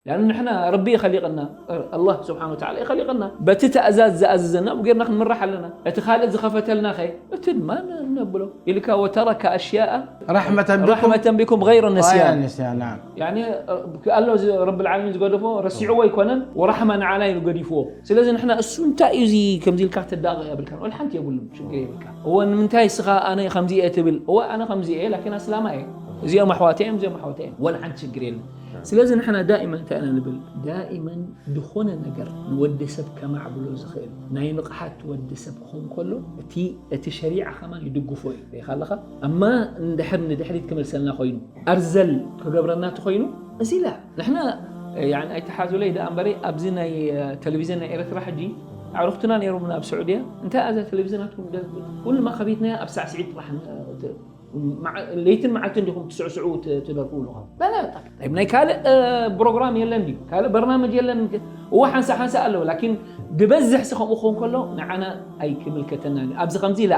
لأن ንሕና ረቢ እዩ ኸሊቕና፣ ኣላህ ስብሓን ወተዓላ እዩ ኸሊቕና። በቲ ትእዛዝ ዝኣዘዘና ጌርና ክንምራሕ ኣለና። እቲ ካልእ ዝኸፈተልና ኸ እቲ ድማ ን- ነብሎ ኢልካ ወተረከ ኣሽያኣ رحمة بكم ረሕመተን ቢኩም ገይረ غير ነስያን نسيان نعم ያኒ ኣሎ እዚ ረብል ዓለሚን ዝገደፎ ረሲዕዎ ኣይኮነን ወራሕማ ንዓና ኢሉ ገዲፍዎ ስለዚ ንሕና እሱ እንታይ እዩ እዚ ከምዚ ኢልካ ተዳቐ የብልካ ወላ ሓንቲ የብሉን ሽግር የብልካ እወ ንምንታይ እስኻ ኣነ ከምዚ እየ ትብል እወ ኣነ ከምዚ እየ ላኪን ኣስላማ እየ እዚኦም ኣሕዋተ እዮም እዚኦም ኣሕዋተ እዮም ወላ ሓንቲ ሽግር የለን ስለዚ ንሕና ዳኢመን እንታይ ኢና ንብል ዳኢመን ዝኾነ ነገር ንወዲ ሰብ ከማዕብሎ ዝኽእል ናይ ንቕሓት ወዲ ሰብ ክኾን ከሎ እቲ እቲ ሸሪዓ ከማን ይድግፎ እዩ ሪኢኻ ኣለኻ እማ እንድሕር ንድሕሪት ክመልሰልና ኮይኑ ኣርዘል ክገብረና ተኮይኑ እዚ ላ ንሕና يعني ኣይተሓዙለይ ደኣ እምበሪ ኣብዚ ናይ ቴሌቪዝን ናይ ኤርትራ ሕጂ ኣዕሩኽትና ነይሮምና ኣብ ስዑድያ እንታይ ኣዛ ቴሌቪዝናትኩም ኩሉ ማኸቢትናያ ኣብ ሳዕስዒት ጥራሕ ለይትን መዓልትን ዲኹም ትስዕስዑ ትደርፉ ኣለኹም ናይ ካልእ ፕሮግራም የለን ድዩ ካልእ በርናምጅ የለን እዋ ሓንሳ ሓንሳ ኣለዎ ላኪን ድበዝሕ ሲ ከምኡ ክኸውን ከሎ ንዓና ኣይክምልከተና ኣብዚ ከምዚ ኢላ